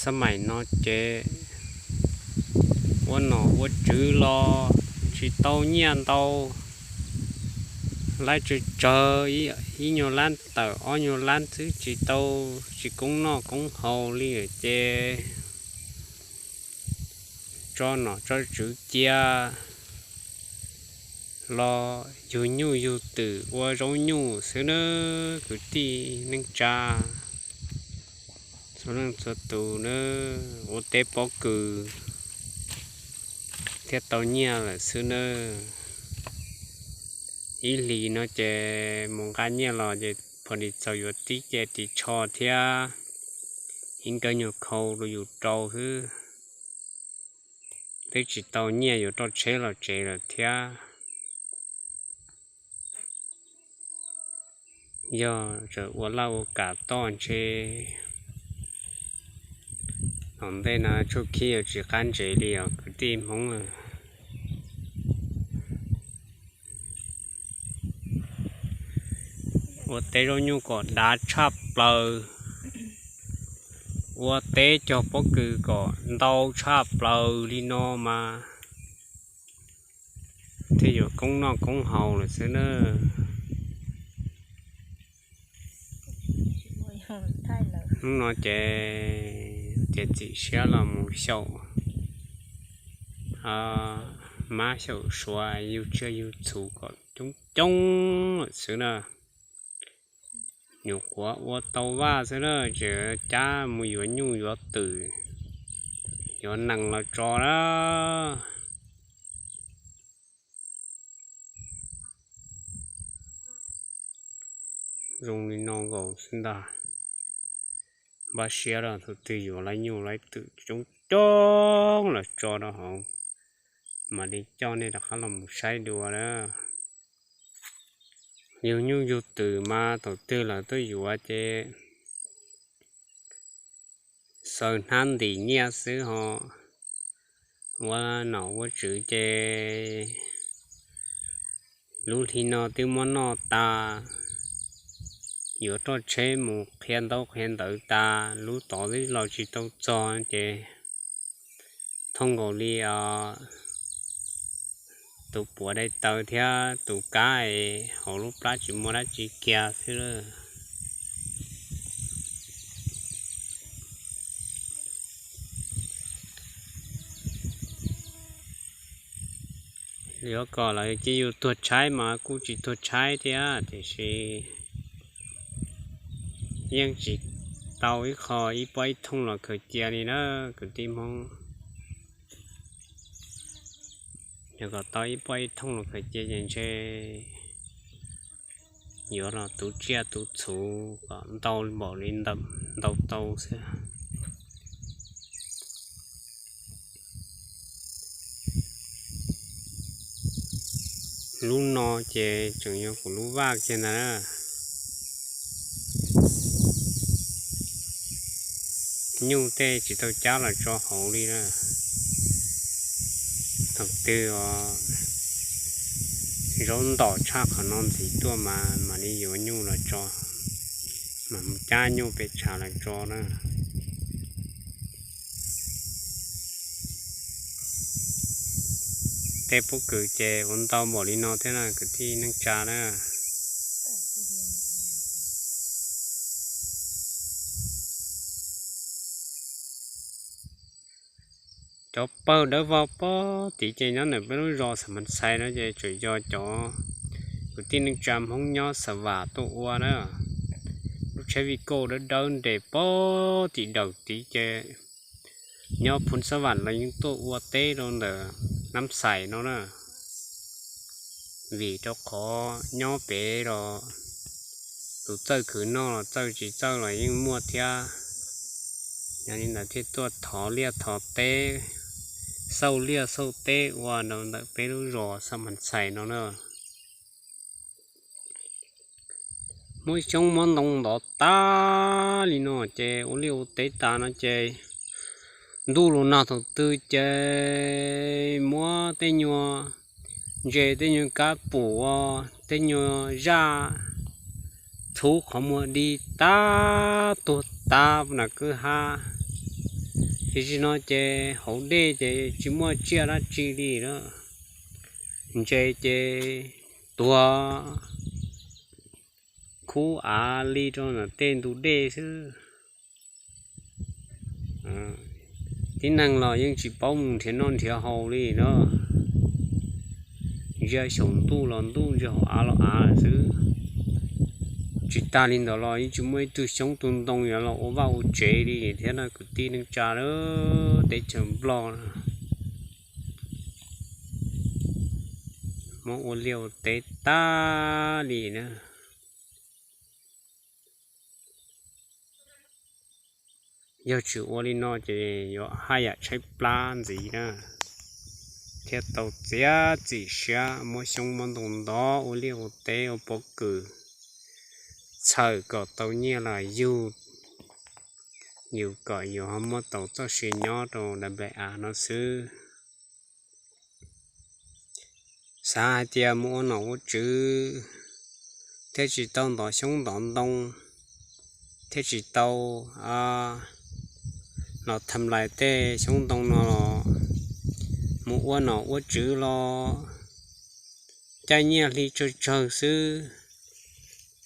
Xab maim no ces ua nom ua tswv los tsis tau nyiaj ntau, laib tsawg tsawg, ib nyuag lab tawm ob nyuag lab xwb tsis tau, tsis koob noj koob haus li lawm ces tso nom tso tswv cia los yug nyuj yug twm ua zaub nyuj xwb nawb kwv tij neej tsa txhua leej txhua tus nawb, ua teb pob kws thiaj tau nyiaj lawm xwb nawb. Ib hlis no ces mus nqa nyiaj los ces pha li txaus yuav tib ce ris tsho thiab ib nkawg nyuag khau rau yus rau xwb, twb tsis tau nyiaj yuav roj tsheb los tsev lawm thiab. Yog tseem ua laj ua kam toj ntshe tom ntej no tshuaj khib yuav tsis qab ntsev li os kwv tij Hmoob. Ua teb zaub nyuj kom dav tshaj plaws, ua teb cog pob kws kom ntau tshaj plaws li no mas thiaj yuav koob noj koob haus lawm xwb nawb. Hnub no ces tias txim siab los mus xyaum mab xyaum suav yug tsiaj yug txhu kom coob coob lawm xwb na. Nyuam qhuav ua tau vaj xwb na, tseem cab mus yuav nyuj yuav twm, yuav nees los tso na. Zoo li no nkaus xwb ntag. Npaj siab rau thaum twg yuav laib nyuj laib twm coob coob los tso rau hauv, mam li coj nej rov qab los mus saib dua na. Yug nyuj yug twm mas thaum twg lawv tuaj yuav ces xaws hnab ntim nyiaj xwb ho. Ua nom ua tswv ces lub hli no twb muab noj tas, yuav roj tsheb mus qhia ntaub qhia ntawv tas, lub tod twb los tsis tau txog ces thooj nkaus li tus puav dai taw thiab tus kab es hauv lub plab tsis muaj dab tsi kiag xwb lawm. Yuav kom lawv cia yus tuag tshaib mas kuj tsis tuag tshaib thiab, tiam sis yeej tsis tau ib qho ib pob ib thooj los khaws cia li na kwv tij Hmoob. Yog kom tau ib pob ib thooj los khaws cia ces ntshe yuav los tu tsiaj tu txhu kom ntau npaum li ntawm ntau tau xwb. Lub no ces tseem yog kuv lub vaj kiag ntag na. Nyuj tej tsis tau cab los tso hauv li na. Thaum twg os zaub ntom tshaj qhov no ntxiv tuaj mas mam li yuav nyuj los tso, mam mus cab nyuj pem tshav los tso na. Tej pob kws ces ua ntau npaum li no thiab na kwv tij neej tsa na. Cov pawg dawb vog pob tid ces nyob ntawm peb lub zos Xam Mas Xais no ces tseem yog cov kwv tij neej tsa Hmoob nyob Xa Vam tuaj ua na. Lub tsheb vij kauj dawb dawb nres pob tim dawm tid ces nyob Phu Xa Vam los yeej tuaj ua teb rau ntawm Nab Xais no na. Vim rau qhov nyob pem los tus txawj khwv noj los txawj tsis txawj los yeej muaj thiab. Yog li ntawd thiaj tuaj thov liaj thov teb, xauj liaj xauj teb ua rau ntawm peb lub zos Xam Mas Xais no na. Muab xyoob muab ntoo ntov tag li no ces ua liaj ua teb tas no ces ntuj los nag thaum twg ces muab tej nyuag ntses tej nyuag kab pum ua tej nyuag zaj txhuv qhov muag di tag tuag tas nas kwj ha. Ces tsis no ces hauv dej ces tsis muaj tsiaj dab tsi li na, ntses ces tuag khub av li rau ntawm tej ntug dej xwb. Tib neeg los yeej tsis paub mus nrhiav noj nrhiav haus li na, ntsia xyaum ntuj los ntuj, ntsia hauv av los av xwb. Tsis tas li ntawd los yeej tsis muaj ib tug xyoob tug ntoo yuav los ua vaj ua tsev li thiab na kwv tij neej tsa lawm, teb chaws Nplog na. Muab ua liaj ua teb tag li na. Yog tsis ua li no ces yuav haj yam tshaib plab ntxiv na, thiaj tau txiav txim siab muab xyoob muab ntoo ntov ua liaj ua teb ua pob kws, txhawm kom tau nyiaj los yug yus kom yus ho muaj tau txoj sia nyob rau dab npe av no xwb. Xav hais tias mus ua nom ua tswv thiaj tsis tau ntov xyoob ntov ntoo, thiaj tsis tau los tham lais tej xyoob ntoo no los mus ua nom ua tswv los caij nyiaj hli tsawg tsawg xwb,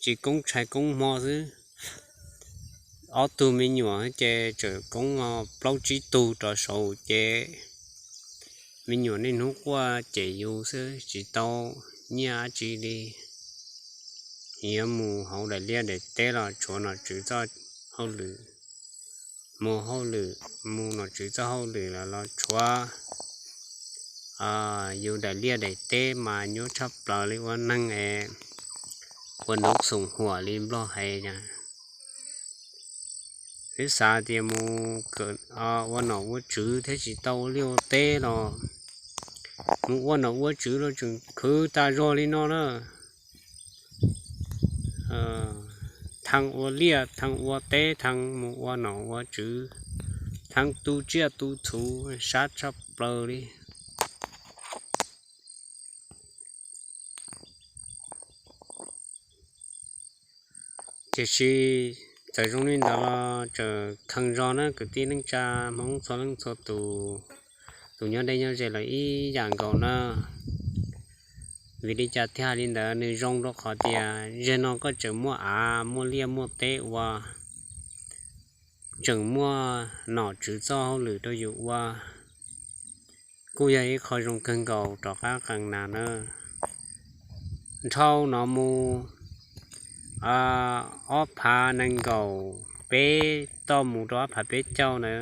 tsis koob tshais koob hmo xwb. Ob tug me nyuam ces tseem koob plaub tsib tug rov saud ces me nyuam niaj hnub quaj cem yus xwb, tsis tau nyiaj dab tsi li. Yuav mus hauv daim liaj daim teb los tshuav nom tswv txoj hauj lwm, mus hauj lwm, mus nom tswv txoj hauj lwm los los tshuav yus daim liaj daim teb mas nyuaj tshaj plaws li ua neeg es ua nov xoom huam li Nplog hais. Twb xav tias mus ua nom ua tswv thiab tsis tau ua liaj ua teb los mus ua nom ua tswv los tseem khwv tas zog li no na. Thee ua liaj, thee ua teb, thee mus ua nom ua tswv, thee tu tsiaj tu txhuv, sab tshaj plaws li. Tiam sis txawm zoo li ntawd los tseem khee zog na kwv tij neej tsa Hmoob txhua leej txhua tus, tus nyob deb nyob ze los ib yam nkaus na. Vim li cas thiaj hais li ntawd? Nws zoo rau qhov tias zeg no koj tseem muaj av muaj liaj muaj teb ua, tseem muaj nom tswv txoj hauj lwm rau yus ua, kuj yog ib qho zoo kawg nkaus rov qab qee nas na. Nrhau no mus ob phav nees nkaum peb toj mus rau ob phav peb caug na,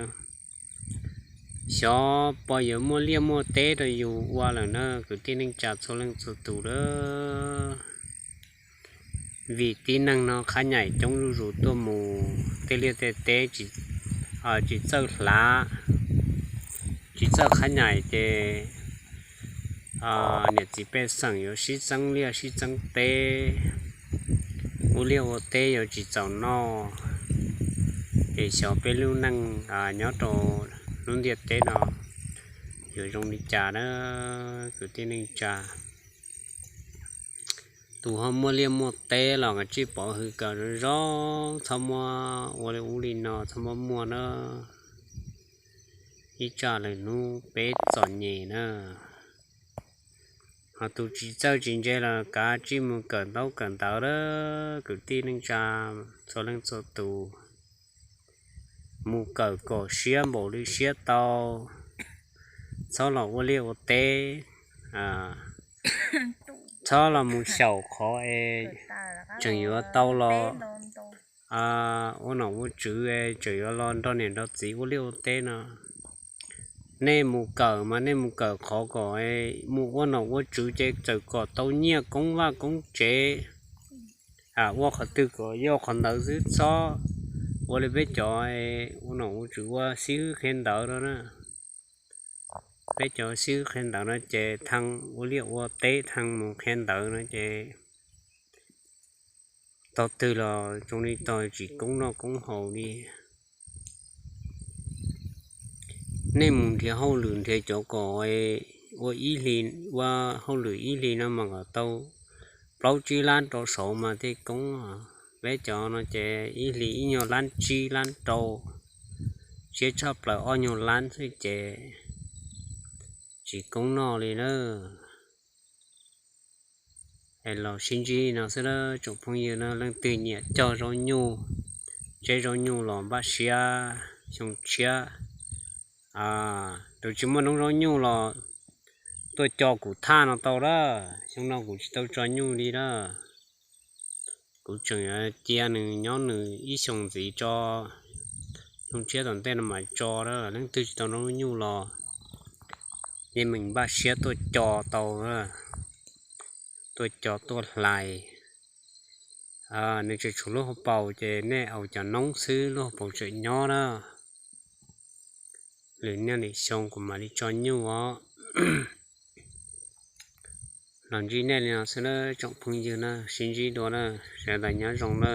xyov puas yuav muaj liaj muaj teb rau yus ua lawm na kwv tij neej tsa txhua leej txhua tus lawm. Vim tib neeg no qhab nyaim coob zuj zus tuaj mus tej liaj tej teb tsis txawj hlav, tsis txawj qhab nyaim ces niam txiv pej xeem yuav sib txeeb liaj sib txeeb teb, ua liaj ua teb yuav tsis txaus noj. Ces xyov peb lub neej nyob rau lub ntiaj teb no yuav zoo li cas na kwv tij neej tsa. Tus ho muaj liaj muaj teb los kav tsij pov hwm kom zoo zoo, txhob muab ua li ub li no, txhob muab muag na. Ib tsam lwm hnub peb txom nyem na. Ho tus tsis txawj tsis ntse los kav tsij mus kawm ntaub kawm ntawv lawm kwv tij neej tsa txhua leej txhua tus. Mus kawm kom siab npaum li siab tau, txhob los ua liaj ua teb, txhob los mus xyaum qhov es tseem yuav tau los ua nom ua tswv es tseem yuav los nrog niam nrog txiv ua liaj ua teb no. Nej mus kawm mas nej mus kawm qhov kom mus ua nom ua tswv ces txawm kom tau nyiaj koob vaj koob tsev. Ua qhov twg kom yog qhov ntawd xwb, txhob ua li peb cov ua nom ua tswv ua xib hwb qhia ntawv no na. Peb cov xib hwb qhia ntawv no ces thee ua liaj ua teb, thee mus qhia ntawv no ces tog twg los zoo li tog tsis koob noj koob haus li. Nej mus nrhiav hauj lwm nrhiav cov kom ua ib hlis, ua hauj lwm ib hlis no mas kom tau plaub tsib lab rau saud mas thiaj koob os. Peb cov no ces ib hlis ib nyuag lab tsib lab rau, tshiab tshaj plaws ob nyuag lab xwb ces tsis koob noj li na. Es los sib ntsib no xwb na tsoom phooj ywg na, leej twg nyiam cog zaub nyuj, tseb zaub nyuj los npaj siab xyoo tshiab. Tus tsis muaj noob zaub nyuj los tuaj co kuv thaj no tau lawm, xyoo no kuv tsis tau tso nyuj li lawm. Kuv tseem yuav cia nws nyob nws ib xyoos ntxiv tso, xyoo tshiab tom ntej no mam tso lawm. Leej twg tsis tau noob zaub nyuj los yeej meem npaj siab tuaj co tau, tuaj co tuaj hlais. Nws tseem tshuav lub hauv paus ces nej aus cov noob xwb, lub hauv paus tseem nyob na. Lwm niaj lwm xyoo kuv mam li tso nyuj os. Los ntsib nej li no xwb na tsoom phooj ywg na, sib ntsib dua na, sawv daws nyob zoo na.